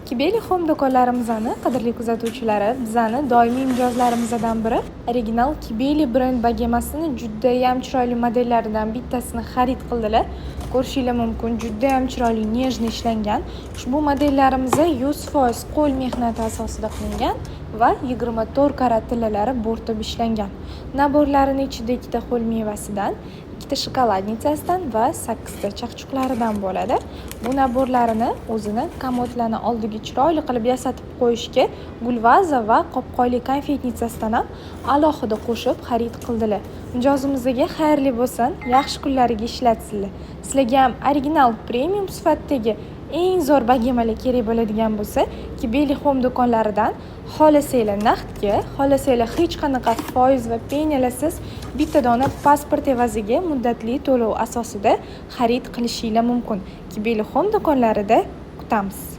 Kibeli Home do'konlarimizni qadrli kuzatuvchilari, bizani doimiy mijozlarimizdan biri original Kibeli brend bogemasini judayam chiroyli modellaridan bittasini xarid qildilar. Ko'rishinglar mumkin, judayam chiroyli, нежный ishlangan. Ushbu modellarimiz 100% qo'l mehnati asosida qilingan va 24 karat tillalari bo'rtib ishlangan. Набор larini ichida ikkita ho'l mevasidan, ikkita шоколадница sidan va sakkizta chaqchuqlaridan bo'ladi. Bu набор larini o'zini komodlarni oldiga chiroyli qilib yasatib qo'yishga gulvaza va qopqoqli конфетница sidan ham alohida qo'shib xarid qildilar. Mijozimizga xayrli bo'lsin, yaxshi kunlariga ishlatsinlar. Sizlarga ham original premium sifatdagi eng zo'r bogemalar kerak bo'ladigan bo'lsa, Kibeli Home do'konlaridan xohlasanglar naqdga, xohlasanglar hech qanaqa foiz va penyalarsiz bitta dona pasport evaziga muddatli to'lov asosida xarid qilishinglar mumkin. Kibeli Home do'konlarida kutamiz.